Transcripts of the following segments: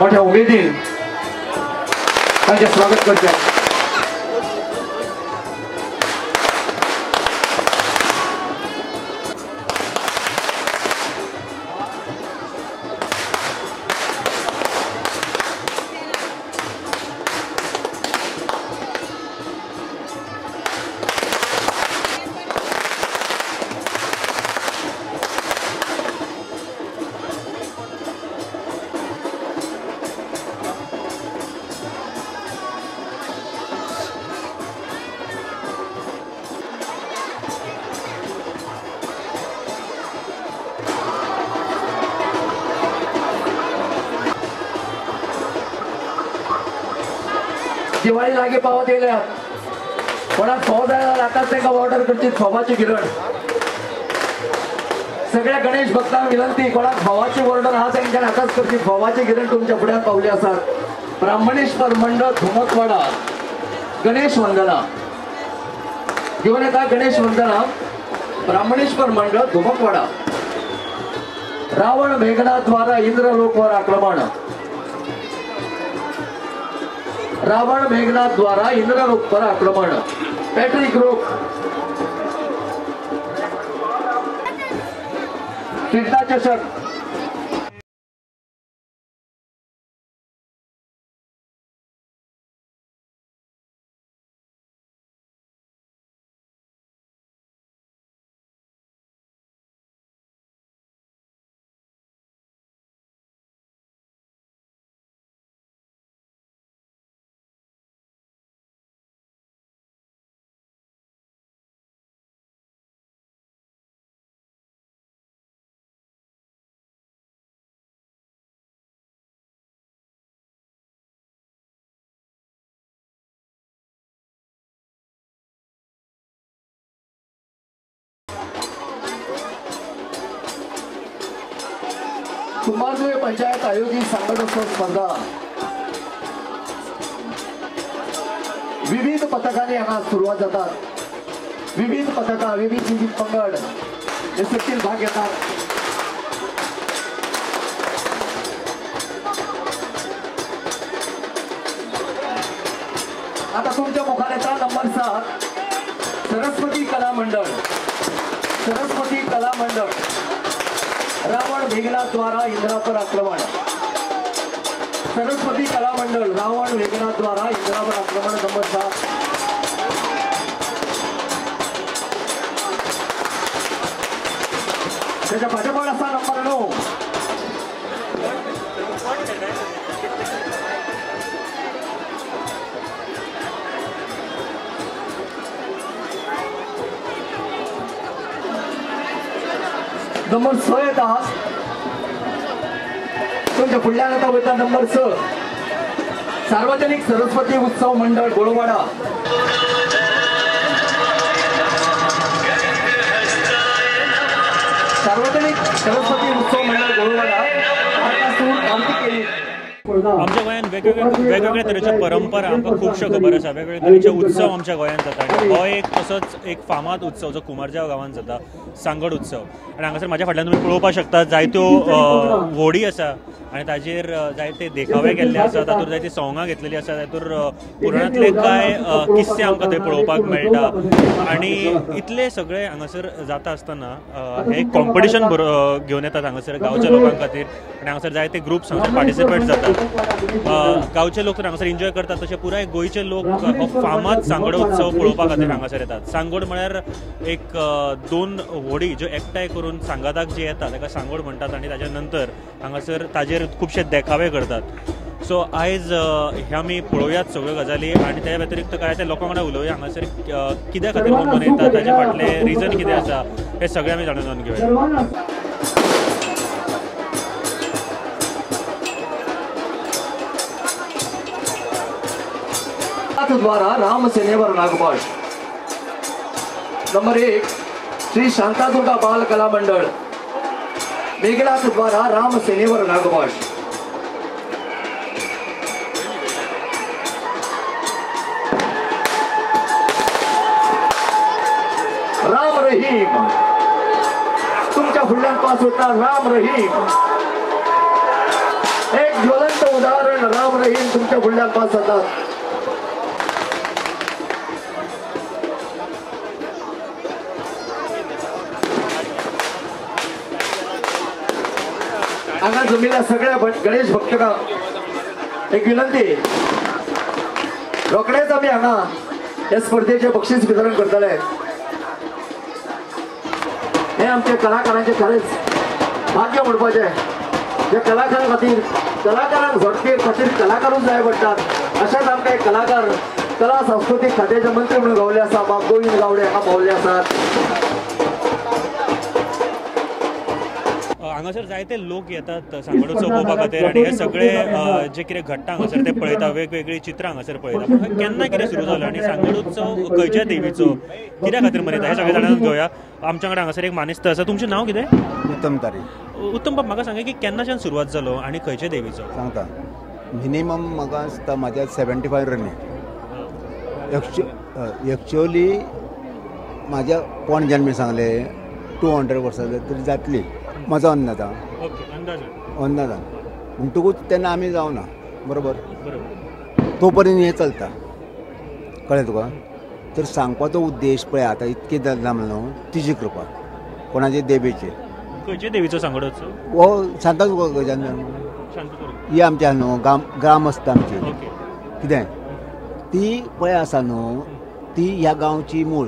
मोठ्या उमेदीन तांचें स्वागत करचें. दिवाळी लागी पावत येयल्या, कोणाक फोव जाय जाल्यार आतांच तांकां ऑर्डर करची फोवाची गिरण. सगळ्या गणेश भक्तांक विनंती, कोणाक फोवाची ऑर्डर आहा तांच्यान आतांच करची. फोवाची गिरण तुमच्या फुड्यान पावली आसात. ब्राह्मणेश्वर मंडळ धुमकवाडा गणेश वंदना घेवन येता. गणेश वंदना ब्राह्मणेश्वर मंडळ धुमकवाडा. रावण मेघनाथ द्वारा इंद्रलोकवर आक्रमण. रावण मेघनाथ द्वारा इंद्रलोकवर आक्रमण. पॅट्रिक रोक क्रीडा चषक. कुंभारजुवे पंचायत आयोजित सांगडोत्सव स्पर्धा विविध पथकांनी हांगा सुरवात जातात. विविध पथकां, विविध विविध पंगड हे सर्तीत भाग घेतात. आता तुमच्या मुखार येता नंबर 7 सरस्वती कला मंडळ. सरस्वती कला मंडळ रावण मेघनाथ द्वारा इंद्रापर आक्रमण. सरस्वती कला मंडळ रावण मेघनाथ द्वारा इंद्रावर आक्रमण नंबर 7. त्याच्या पाठोपाठ असा नंबर 9 नंबर 6 येता. तुमच्या फुडल्यान आता वयता नंबर 6 सार्वजनिक सरस्वती उत्सव मंडळ गोळवाडा. सार्वजनिक सरस्वती उत्सव मंडळ गोळवाडा. आमच्या गोंयांत वेगवेगळ्या तरेच्यो परंपरा आमकां खुबश्यो खबर आसा. वेगवेगळे तरेचे उत्सव आमच्या गोंयांत जाता आनी हो एक तसोच एक फामाद उत्सव जो कुमारजाव गांवांत जाता, सांगड उत्सव. आनी हांगासर म्हाज्या फाटल्यान तुमी पळोवपाक शकता जायत्यो व्होडी आसा आनी ताजेर जायते देखावे केल्ले आसा, तातूंत जायती सोंगां घेतलेली आसा, तातूंत पुराणांतले कांय किस्से आमकां थंय पळोवपाक मेळटा. आनी इतले सगळे हांगासर जाता आसतना हे कॉम्पिटिशन घेवन येतात हांगासर गांवच्या लोकां खातीर आनी हांगासर जायते ग्रुप्स हांगासर पार्टिसिपेट जातात. गांवचे लोक तर हांगासर एन्जॉय करतात, तशे पुराय गोंयचे लोक हो फामाद सांगड उत्सव पळोवपा खातीर हांगासर येतात. सांगड म्हळ्यार एक दोन व्होडी ज्यो एकठांय करून सांगाताक जी येता ताका सांगड म्हणटात आनी ताच्या नंतर हांगासर ताजेर खुबशे देखावे करतात. सो आयज हे आमी पळोवयात सगळ्यो गजाली आनी त्या व्यतिरिक्त काय ते लोकां वांगडा उलोवया हांगासर कित्या खातीर हो मनयतात, ताचे फाटलें रिजन कितें आसा हें सगळें आमी जाणून घेवया. द्वारा रामसेनेवर नागपाश. नंबर 1 श्री शांतादुर्गा बाल कला मंडळ मेघनाथ द्वारा रामसेनेवर नागपाश. राम रहीम तुमच्या फुडल्यान पास होता. राम रहीम एक ज्वलंत उदाहरण राम रहीम तुमच्या फुडल्यान पास जातात. हांगा जमिल्ल्या सगळ्या गणेश भक्तांक एक विनंती, रोखडेच आमी हांगा ह्या स्पर्धेचे बक्षीस वितरण करतले. हे आमच्या कलाकारांचे खरेंच भाग्य म्हणपाचें, जे कलाकारां खातीर कलाकारांक झटके खातीर कलाकारूच जाय पडटात. अशेंच आमकां एक कलाकार कला सांस्कृतीक खात्याचे मंत्री म्हणून गावले आसा, बाब गोविंद गावडे हांगा पावले आसात. हांगासर जायते लोक येतात सांगड उत्सव पळोवपा खातीर आनी हे सगळे जे कितें घडटा हांगासर ते पळयता, वेगवेगळी चित्रां हांगासर पळयता. पूण केन्ना कितें सुरू जालें आनी सांगड उत्सव खंयच्या देवीचो कित्या खातीर मनयता हें सगळें जाणांक घेवया. आमच्या कडेन हांगासर एक मानेस्त आसा. तुमचें नांव कितें? उत्तम तारी. उत्तम बाब, म्हाका सांगा की केन्नाच्यान सुरवात जालो आनी खंयच्या देवीचो? सांगता, मिनिमम म्हाका दिसता म्हाज्या 75 रनिंग. एक्च्युअली म्हाज्या कोण जन्मी सांगले 200 वर्सां तरी जातली म्हजो अंदाजान. अंदाजान म्हणटकूच तेन्ना आमी जावना, बरोबर, तो पर्यंत हें चलता, कळ्ळें तुका? तर सांगपाचो उद्देश पळय आतां इतकें जालां न्हू, तिजी कृपा कोणाचे देवीचे. खंयचे देवीचो सांगड उत्सव? हो सांगता तुका खंयच्यान, ही आमच्या न्हू ग्राम आसता आमची कितें ती पळय आसा न्हू, ती ह्या गांवची मूळ,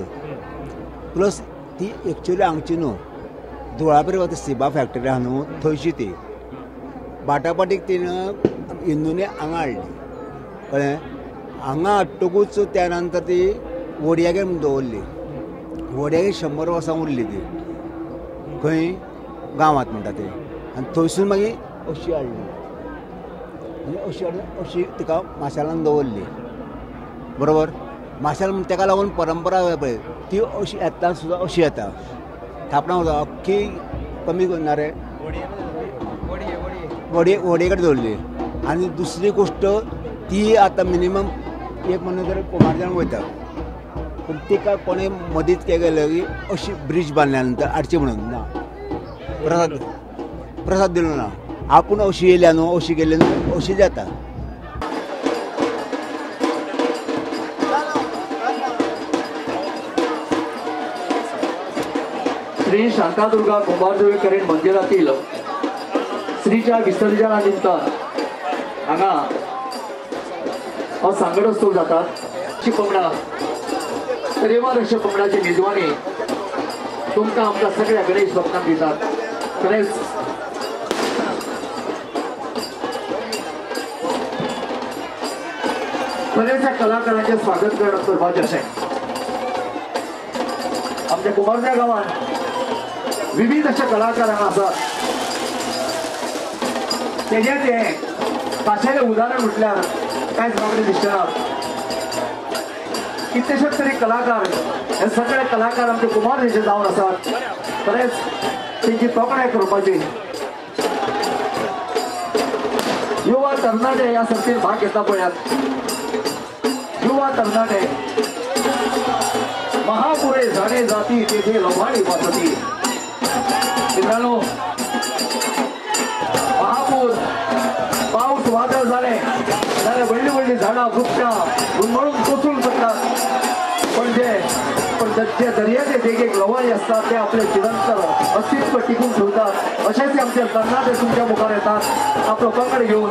प्लस ती एक्चुअली हांगची न्हू, धुळापेर वता सिबा फॅक्टरी आहा न्हू थंयची ती बाटाबाटीक तिणें हिंदूनी हांगा हाडली, कळ्ळें? हांगा हाडटकूच त्या नंतर ती वडयागेर म्हूण दवरली, वडयागेर 100 वर्सां उरली ती खंय गांवांत म्हणटा ती, आनी थंयसून मागीर अशी हाडली आनी अशी हाडून अशी तिका माशेलान दवरली, बरोबर? माशेल म्हण तेका लागून परंपरा पळय ती अशी येता सुद्दां अशी येता, थापणां वता अख्खी कमी करना रे, वडये कडेन दवरली. आनी दुसरी गोश्ट ती आतां मिनिमम एक म्हयनो तरी कुमारजान वयता, पूण तिका कोणें मदींच कितें केलें की अशी ब्रिज बांदल्या नंतर हाडची म्हणून ना, प्रसाद दिलो ना, आपूण अशी येयल्या न्हू, अशी गेली न्हू, अशी जाता. श्री शांतादुर्गा कुंभारजुवेकरीण मंदिरातील श्रीच्या विसर्जना निमतान हांगा हो सांगड उत्सव जातात. अशी पंगडा तरेवार अशा पंगडाची मेजवानी तुमकां आमकां सगळ्या गणेश भक्तांक दितात. खरेंच बऱ्याचशा कलाकारांचें स्वागत करपाचें अशें आमच्या कुंभारच्या गांवांत विविध अशे कलाकार हांगा आसात. तेजें तें खाशेलें उदाहरण म्हटल्यार कांयच बाबडे दिसना. कितलेशेच तरी कलाकार, हे सगळे कलाकार आमचे कुंभारचे जावन आसात. खरेंच तेंची तोखणाय करपाची. युवा तरणाटे ह्या सर्तीत भाग घेता पळयात. युवा तरणाटे महापुरे झाडे जाती तेथे लव्हाणी वाचती. मित्रांनो, महापूर पाऊस वादळ झाले जाल्यार व्हडली व्हडली झाडां वृक्षां गुंगळून कोसळून पडटात, पण जे दर्याचे देगेक लवाळी असतात ते आपले चिरंतर अस्तित्व टिकून ठेवतात. अशेच आमचे तरणाटे तुमच्या मुखार येतात आपलो पंगड घेऊन.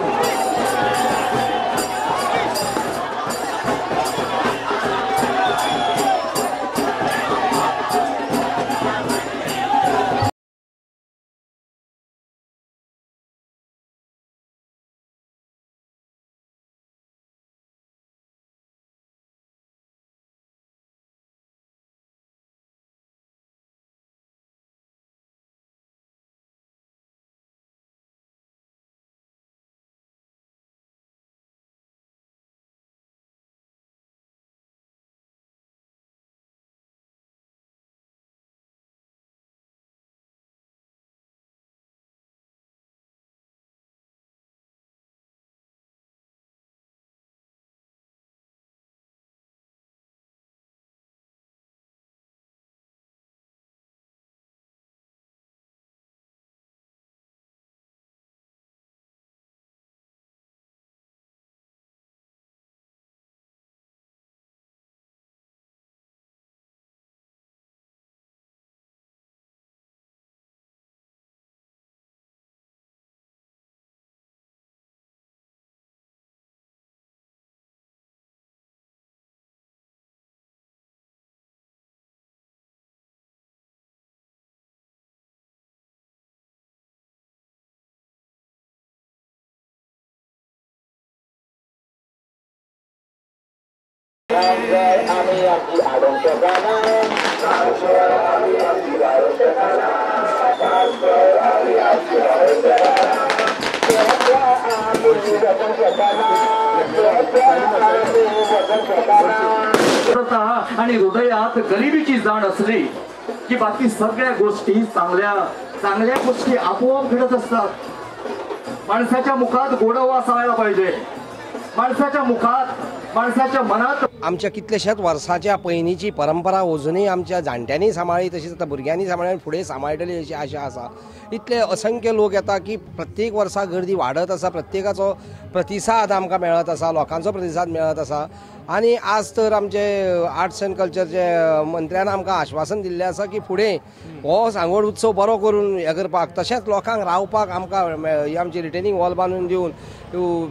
आणि हृदयात गरिबीची जाण असली की बाकी सगळ्या गोष्टी चांगल्या चांगल्या गोष्टी आपोआप घडत असतात। माणसाच्या मुखात गोडवा असायला पाहिजे, माणसाच्या मुखात, माणसाच्या मनात। आमच्या कितल्याशाच वर्साच्या पयलींची परंपरा अजुनूय आमच्या जाणट्यांनी सांबाळ्ळी, तशीच आतां भुरग्यांनी सांबाळ्ळी आनी फुडें सांबाळटली अशी आशा आसा। इतले असंख्य लोक येता की प्रत्येक वर्सा गर्दी वाडत आसा, प्रत्येकाचो प्रतिसाद आमकां मेळत आसा, लोकांचो प्रतिसाद मेळत आसा। आनी आज तर आमचे आर्ट्स एंड कल्चरचे मंत्र्यान आमकां आश्वासन दिल्लें आसा की फुडें हो सांगोड उत्सव बरो करून हें करपाक, तशेंच लोकांक रावपाक आमकां आमची रिटेनिंग हॉल बांदून दिवन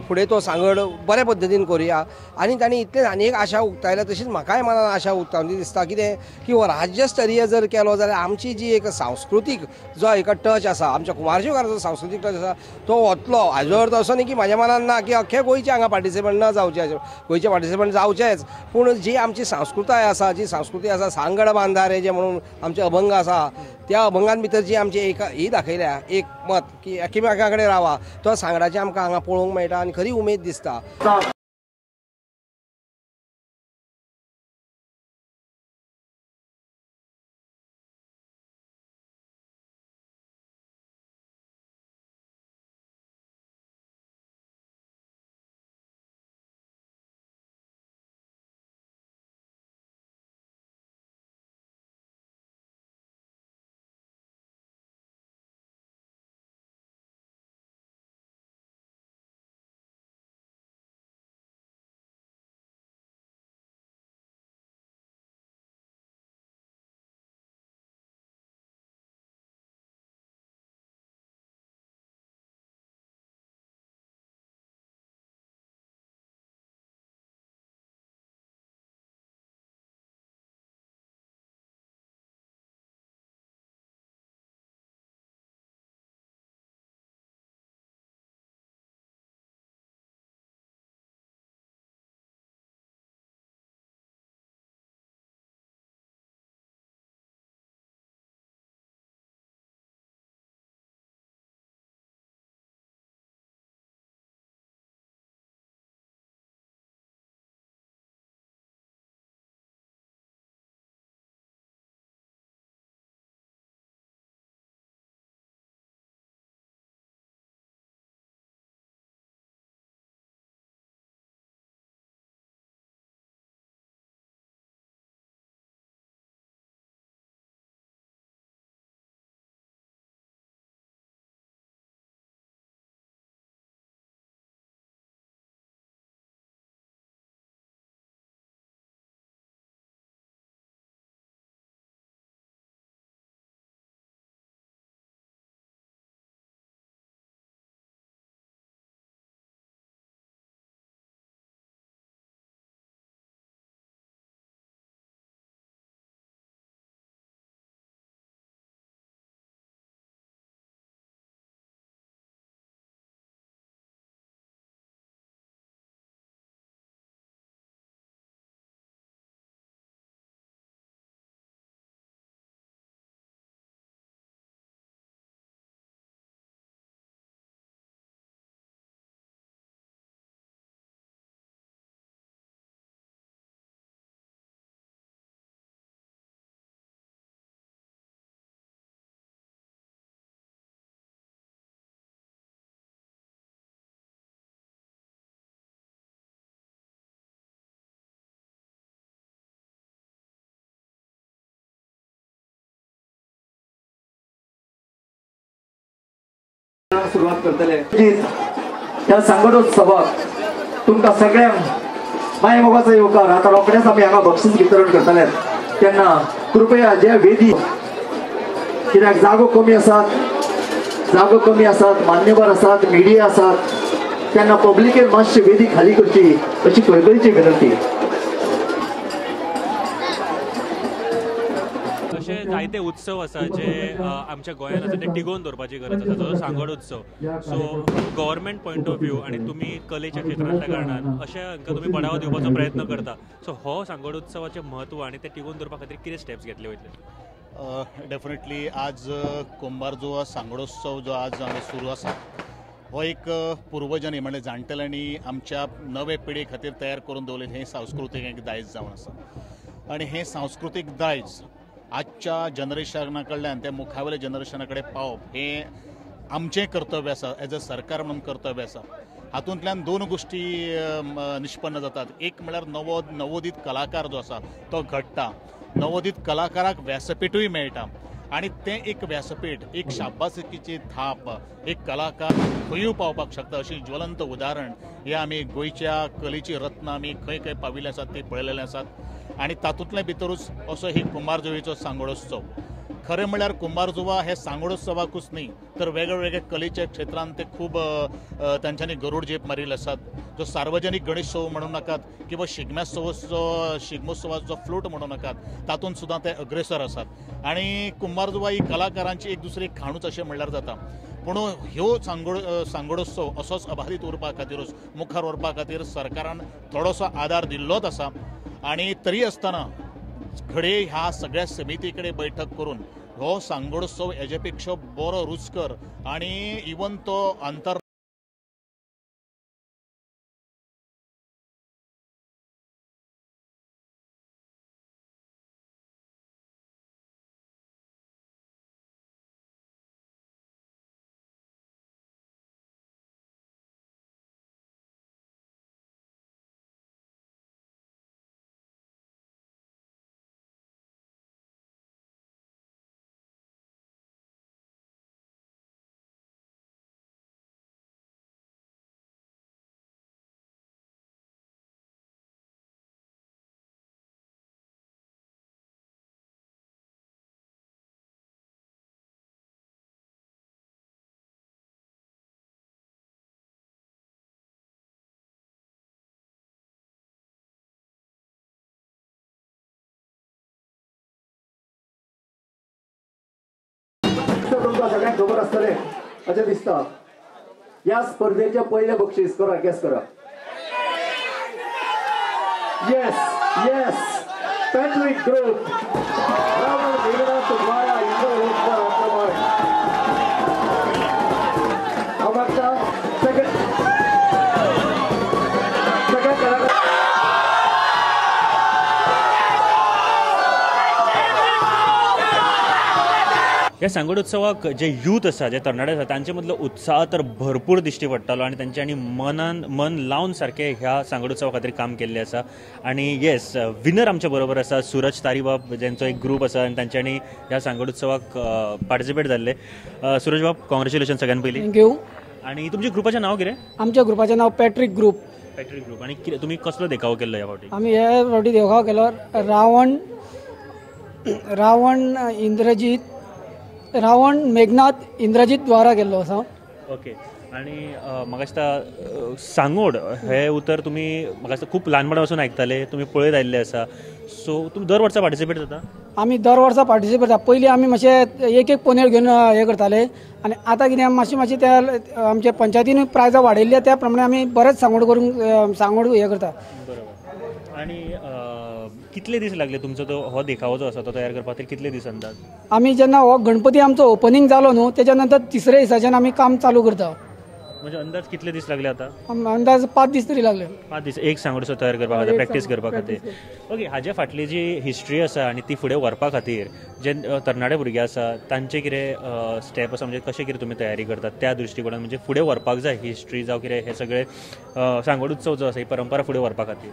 फुडें तो सांगड बरे पद्दतीन करुया। आनी तांणी इतलें आनी एक आशा उक्तायल्या, तशीच म्हाकाय मनान आशा उक्तावन दिसता कितें की हो राज्य स्तरीय जर केलो जाल्यार आमची जी एक सांस्कृतीक जो एक टच आसा, आमच्या कुमारशिवकाराचो सांस्कृतीक टच आसा तो वतलो। हाजो अर्थ असो न्ही की म्हाज्या मनान ना की अख्खे गोंयचे हांगा पार्टिसिपंट ना जावचे, गोंयचे पार्टिसिपंट जावचेच, पूण जी आमची संस्कृताय आसा, जी संस्कृती आसा सांगड बांधारे जे म्हणून आमचे अभंग आसा, त्या अभंगान भितर जी आमची एक ही दाखयल्या एक मत की एकामेका कडेन रावा, तो सांगडाचें आमकां हांगा पळोवंक मेळटा आनी खरी उमेद दिसता। सुरवात करतले ह्या सांगडोत्सवाक तुमकां सगळ्यांक माय मोगाचो येवकार। आतां रोखडेच आमी हांगा बक्षीस वितरण करतले, तेन्ना कृपया जे वेदी कित्याक जागो कमी आसात, जागो कमी आसात, मान्यवर आसात, मिडिया आसात, तेन्ना पब्लिकेन मातशी वेदी खाली करची अशी कळकळीची विनंती। तशें जायते उत्सव आसा जे आमच्या गोंयांत आसा ते टिगोवन दवरपाची गरज आसा, जो सांगोड उत्सव. So government point of view आनी तुमी कलेच्या क्षेत्रांतल्या कारणान अशें हांकां तुमी बडावो दिवपाचो प्रयत्न करता. सो हो सांगोड उत्सवाचें म्हत्व आनी ते टिगोवन दवरपा खातीर कितें स्टेप्स घेतले वयतले? डेफिनेटली आज कुंभारजुवा सांगडोत्सव जो आज हांगा सुरू आसा हो एक पुर्वजांनी म्हणल्यार जाणटेल्यांनी आमच्या नवे पिढी खातीर तयार करून दवरलें हें सांस्कृतीक एक दायज जावन आसा आनी हें सांस्कृतीक दायज आजच्या जनरेशना कडल्यान त्या मुखावेल्या जनरेशना कडेन पावप हें आमचें कर्तव्य आसा, एज अ सरकार म्हणून कर्तव्य आसा. हातूंतल्यान दोन गोश्टी निष्पन्न जातात. एक म्हळ्यार नवोदीत कलाकार जो आसा तो घडटा, नवोदीत कलाकाराक व्यासपीठूय मेळटा आनी तें एक व्यासपीठ एक शाबासकीची थाप एक कलाकार खंयूय पावपाक शकता अशी ज्वलंत उदाहरण हे आमी गोंयच्या कलेची रत्नां आमी खंय खंय पाविल्ले आसात ते पळयलेले आसात आनी तातूंतले भितरूच असो ही कुंभारजुवेचो सांगडोत्सव. खरें म्हळ्यार कुंभारजुवा हे सांगडोत्सवाकूच न्ही तर वेगळे कलेच्या क्षेत्रांत ते खूब तांच्यांनी गरूड झेप मारिल्ले आसात. जो सार्वजनीक गणेशोत्सव म्हणू नाकात किंवा शिगमोत्सवाचो फ्लूट म्हणू नाकात, तातूंत सुद्दां ते अग्रेसर आसात आनी कुंभारजुवा ही कलाकारांची एक दुसरी खाणूच अशें म्हणल्यार जाता. पूण ह्यो सांगडोत्सव असोच अबाधीत उरपा खातीरूच मुखार व्हरपा खातीर सरकारान थोडोसो आदार दिल्लोच आसा आनी तरी आसतना घडये ह्या सगळ्या समिती कडेन बैठक करून हो सांगडोत्सव हेजे पेक्षा बरो रुचकर आनी इवन तो आंतर तुमकां सगळ्यांक खबर आसतलें अशें दिसता. ह्या स्पर्धेचे पयलें बक्षीस करा, गॅस करा. येस येस, पॅट्रिक ग्रुप, रावण मेघनाथ द्वारा इंद्रलोकवर आक्रमण. हांव मागता सगळ्या कलाकार ह्या सांगोड उत्सवाक जे यूथ आसा, जे तरणाटे आसा तांचे मदलो उत्साह तर भरपूर दिश्टी पडटालो आनी तांच्यांनी मनान मन लावन सारकें ह्या सांगोड उत्सवा खातीर काम केल्लें आसा. आनी येस, विनर आमच्या बरोबर आसा सूरज तारीबाब, ज्यांचो एक ग्रूप आसा आनी तांच्यांनी ह्या सांगोड उत्सवाक पार्टिसिपेट जाल्ले. सूरज बाब, कॉंग्रेच्युलेशन सगळ्यान पयलीं. Thank you. आनी तुमच्या ग्रुपाचें नांव कितें? आमच्या ग्रुपाचें नांव पॅट्रिक ग्रुप. Patrick group. आनी कितें तुमी कसलो देखाव केल्लो ह्या फावटी? आमी हे फावटी देखाव केलो रावण इंद्रजीत, रावण मेघनाथ इंद्रजीत द्वारा केल्लो आसा. ओके. आनी म्हाका दिसता सांगोड हें उतर तुमी म्हाका दिसता खूब ल्हानपणा पासून आयकताले, तुमी पळयत आयिल्ले आसा. सो तुमी दर वर्सा पार्टिसिपेट जाता? आमी दर वर्सा पार्टिसिपेट जाता. पयलीं आमी मातशे एक एक पोनेळ घेवन हें करताले आनी आतां कितें मातशें मातशें त्या आमच्या पंचायतीन प्रायजां वाडयल्ली त्या प्रमाणे आमी बरेंच सांगोड करूंक सांगोड हें करता. बरोबर. आनी कितले दीस लागले तुमचो तो हो देखावो जो आसा तो तयार करपा खातीर कितले दीस अंदाज? आमी जेन्ना हो गणपती आमचो ओपनींग जालो न्हू तेच्या नंतर तिसऱ्या दिसाच्यान आमी काम चालू करता. म्हणजे अंदाज कितले दीस लागले आता? अंदाज 5 दीस तरी लागले. 5 दीस एक सांगोडसो तयार करपा खातीर, प्रॅक्टीस करपा खातीर. ओके. हाजे फाटली जी हिस्ट्री आसा आनी ती फुडें व्हरपा खातीर जे तरणाटे भुरगे आसा तांचे कितें स्टेप आसा, म्हणजे कशें कितें तुमी तयारी करतात त्या दृश्टिकोणान, म्हणजे फुडें व्हरपाक जाय हिस्ट्री जावं कितें हे सगळे सांगोड उत्सव जो आसा ही परंपरा फुडें व्हरपा खातीर?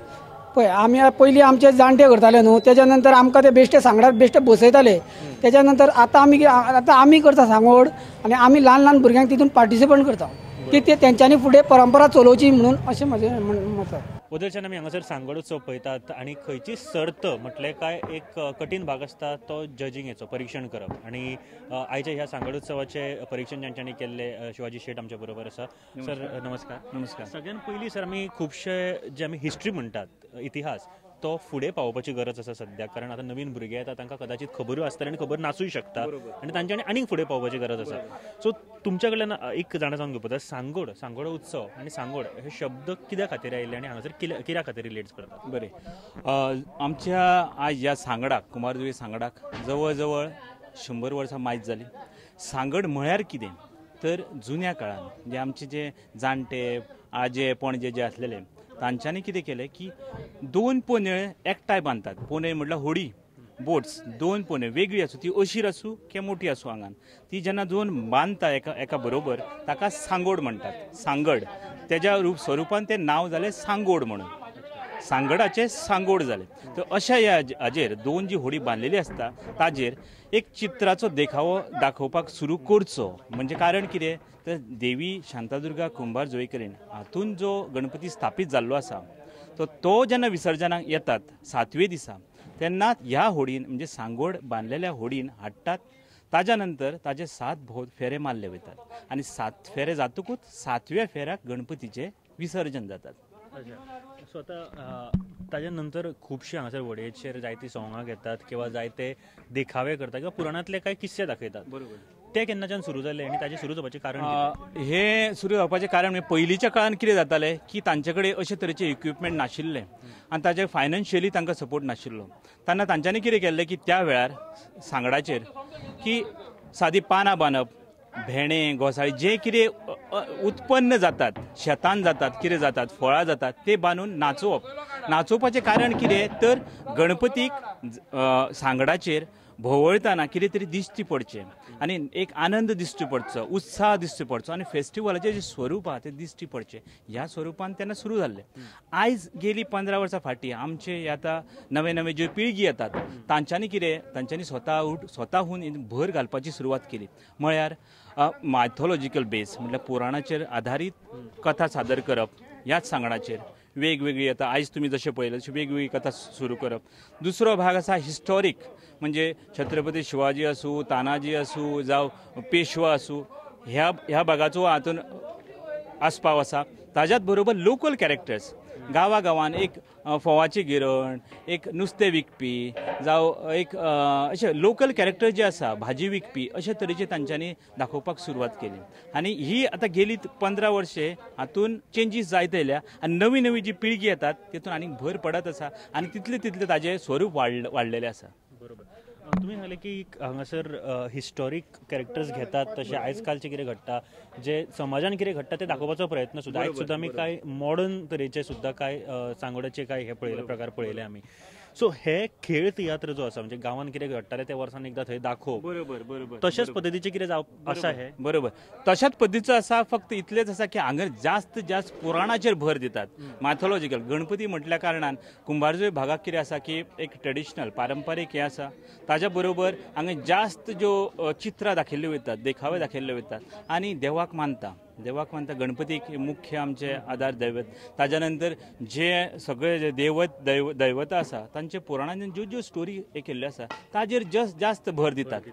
पळय, आमी पयलीं आमचे जाणटे करताले न्हू, तेच्या नंतर आमकां ते बेश्टे सांगडार बेश्टे बसयताले. तेच्या नंतर आतां आमी करता सांगोड आनी आमी ल्हान ल्हान भुरग्यांक तितून पार्टिसिपेट करता की ते तेंच्यांनी फुडें परंपरा चलोवची म्हणून अशें म्हजें मत. वदळच्यान आमी हांगासर सांगोड उत्सव पळयतात आनी खंयची सर्त म्हटलें काय एक कठीण भाग आसता तो जजिंगेचो, परिक्षण करप. आनी आयच्या ह्या सांगोड उत्सवाचें परिक्षण ज्यांच्यांनी केल्लें शिवाजी शेट आमच्या बरोबर आसा. सर नमस्कार. नमस्कार. सगळ्यान पयलीं सर आमी खुबशे जे आमी हिस्ट्री म्हणटात, इतिहास, तो फुडें पावोवपाची गरज आसा सद्याक, कारण आतां नवीन भुरगे येता तांकां कदाचित खबरूय आसतले आनी खबर नासूय शकता आनी तांच्यानी आनीक फुडें पावोवपाची गरज आसा. सो तुमच्या कडल्यान एक जाणा जावन घेवपाक जाय, सांगोड, सांगोड उत्सव आनी सांगोड हे शब्द कित्या खातीर आयिल्ले आनी हांगासर कित्या खातीर रिलेट करतात? बरें, आमच्या आज ह्या सांगडाक, कुंभारजुवे सांगडाक जवळ जवळ 100 वर्सां मायज जाली. सांगड म्हळ्यार कितें तर जुन्या काळान म्हणजे आमचे जे जाणटे आजे पणजे जे आसलेले तांच्यांनी कितें केलें की 2 पोनेळ एकठांय बांदतात. पोनेळ म्हटल्यार होडी, बोट्स, 2 पोनेळ वेगळी आसूं, ती अशीर आसूं किंवा मोठी आसूं आंगान, ती जेन्ना 2 बांदता एका बरोबर ताका सांगोड म्हणटात. सांगड तेज्या रूप स्वरुपान तें नांव जालें सांगोड म्हणून, सांगडाचें सांगोड जालें. तर अशा ह्या हाजेर 2 जी होडी बांदलेली आसता ताजेर एक चित्राचो देखावो दाखोवपाक सुरू करचो. म्हणजे कारण कितें तर देवी शांतादुर्गा कुंभारजुवेकरीण हातून जो गणपती स्थापीत जाल्लो आसा तो जेन्ना विसर्जनाक येतात 7वे दिसा तेन्ना ह्या होडीन म्हणजे सांगोड बांदलेल्या होडीन हाडटात. ताज्या नंतर ताजे 7 भोव फेरे मारले वयतात आनी 7 फेरे जातकूच 7व्या फेऱ्याक गणपतीचें विसर्जन जातात. सो आतां ताज्या नंतर खुबशे हांगासर व्हडयेचेर जायती सोंगां घेतात किंवा जायते देखावे करतात किंवा पुराणांतले कांय किस्से दाखयतात. बरोबर, ते केन्नाच्यान सुरू जाले आनी ताजें सुरू जावपाचें कारण? हे सुरू जावपाचें कारण म्हणजे पयलींच्या काळान कितें जातालें की तांचे कडेन अशे तरेचे इक्विपमेंट नाशिल्ले आनी ताजे फायनान्शियली तांकां सपोर्ट नाशिल्लो. तेन्ना तांच्यांनी कितें केल्लें की त्या वेळार सांगडाचेर की सादी पानां बांदप, भेणे, घोसाळी जे कितें उत्पन्न जातात शेतान जातात कितें जातात फळां जातात ते बांदून नाचोवप. नाचोवपाचें कारण कितें तर गणपतीक सांगडाचेर भोंवळताना कितें तरी दिश्टी पडचें आनी एक आनंद दिश्टी पडचो, उत्साह दिश्टी पडचो आनी फेस्टिवलाचें जें स्वरूप आहा तें दिश्टी पडचें. ह्या स्वरुपान तेन्ना सुरू जाल्लें. आयज गेली 15 वर्सां फाटीं आमचे आतां नवे नवे ज्यो पिळगी येतात तांच्यांनी कितें तांच्यांनी स्वताहून भर घालपाची सुरवात केली. म्हळ्यार मायथोलॉजिकल बेस म्हटल्यार पुराणाचेर आधारीत कथा सादर करप, ह्याच सांगडाचेर वेगवेगळी आतां आयज तुमी जशें पळयलें तशी वेगवेगळी कथा सुरू करप. दुसरो भाग आसा हिस्टॉरीक, म्हणजे छत्रपती शिवाजी आसूं, तानाजी आसूं, जावं पेशवा आसूं, ह्या भागाचो हातून आस्पाव आसा. ताज्याच बरोबर लोकल कॅरेक्टर्स, गांवा गांवान एक फोवाची गिरण, एक नुस्तें विकपी, जावं एक अशे लोकल कॅरेक्टर जे आसा भाजी विकपी, अशे तरेचे तांच्यांनी दाखोवपाक सुरवात केली. आनी ही आतां गेली 15 वर्षे हातून चेंजीस जायत आयल्या आनी नवी नवी जी पिळगी येतात तितून आनीक भर पडत आसा आनी तितले तितले ताजें स्वरूप वाडलेलें आसा. बरोबर, तुमी सांगलें की हांगासर हिस्टॉरीक कॅरेक्टर्स घेतात, तशें आयज कालचें कितें घडटा, जे समाजान कितें घडटा तें दाखोवपाचो प्रयत्न सुद्दां. आयज सुद्दां आमी कांय मॉडर्न तरेचे सुद्दां कांय सांगोडाचे कांय हे पळयले प्रकार पळयले आमी. सो हे खेळ तियात्र जो आसा म्हणजे गांवान कितें घडटालें तें वर्सान एकदां थंय दाखोवप. बरोबर बरोबर, तशेंच पद्दतीचें कितें जावप आसा हें? बरोबर, तशाच पद्दतीचो आसा, फक्त इतलेंच आसा की हांगा जास्त जास्त पुराणाचेर भर दितात. मायथोलॉजिकल गणपती म्हटल्या कारणान कुंभारजुवे भागाक कितें आसा की एक ट्रेडिशनल पारंपारीक हें आसा, ताज्या बरोबर हांगा जास्त ज्यो चित्रां दाखयल्ल्यो वयतात, देखावे दाखयल्ले वयतात आनी देवाक मानता, देवाक मानता गणपतीक मुख्य आमचे आदार दैवत. ताज्या नंतर जे सगळे जे देवत दैवता आसा तांचे पुराणान ज्यो ज्यो स्टोरी हे केल्ल्यो आसा ताजेर जास्त भर दितात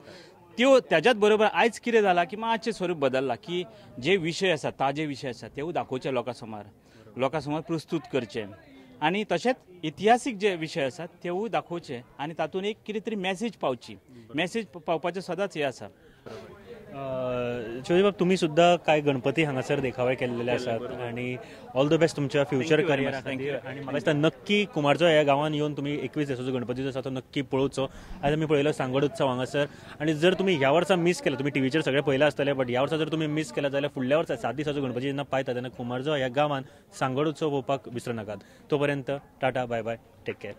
त्यो. त्याच्याच बरोबर आयज कितें जालां की मातशें स्वरूप बदल्लां की जे विशय आसा ताजे विशय आसा तेवूय दाखोवचे लोकां समोर, लोकां समोर प्रस्तूत करचे आनी तशेंच इतिहासीक जे विशय आसात तेवूय दाखोवचे आनी तातूंत एक कितें तरी मॅसेज पावची, मॅसेज पावपाचें सदांच हें आसा. शिवाजी बाब, तुमी सुद्दां कांय गणपती हांगासर देखावे केल्लेले आसात आनी ऑल the best तुमच्या फ्युचर करियरा खातीर. आनी म्हाका दिसता नक्की कुंभारजुवे ह्या गांवान येवन तुमी 21 दिसाचो गणपती जो आसा तो नक्की पळोवचो. आयज आमी पळयलो सांगोड उत्सव हांगासर आनी जर तुमी ह्या वर्सा मीस केला, तुमी टिवीचेर सगळें पळयलां आसतलें, बट ह्या वर्सा जर तुमी मीस केला जाल्यार फुडल्या वर्सा 7 दिसाचो गणपती जेन्ना पायता तेन्ना कुंभारजुवे ह्या गांवान सांगोड उत्सव पळोवपाक विसरू नाकात. तो पर्यंत tata, bye bye, take care.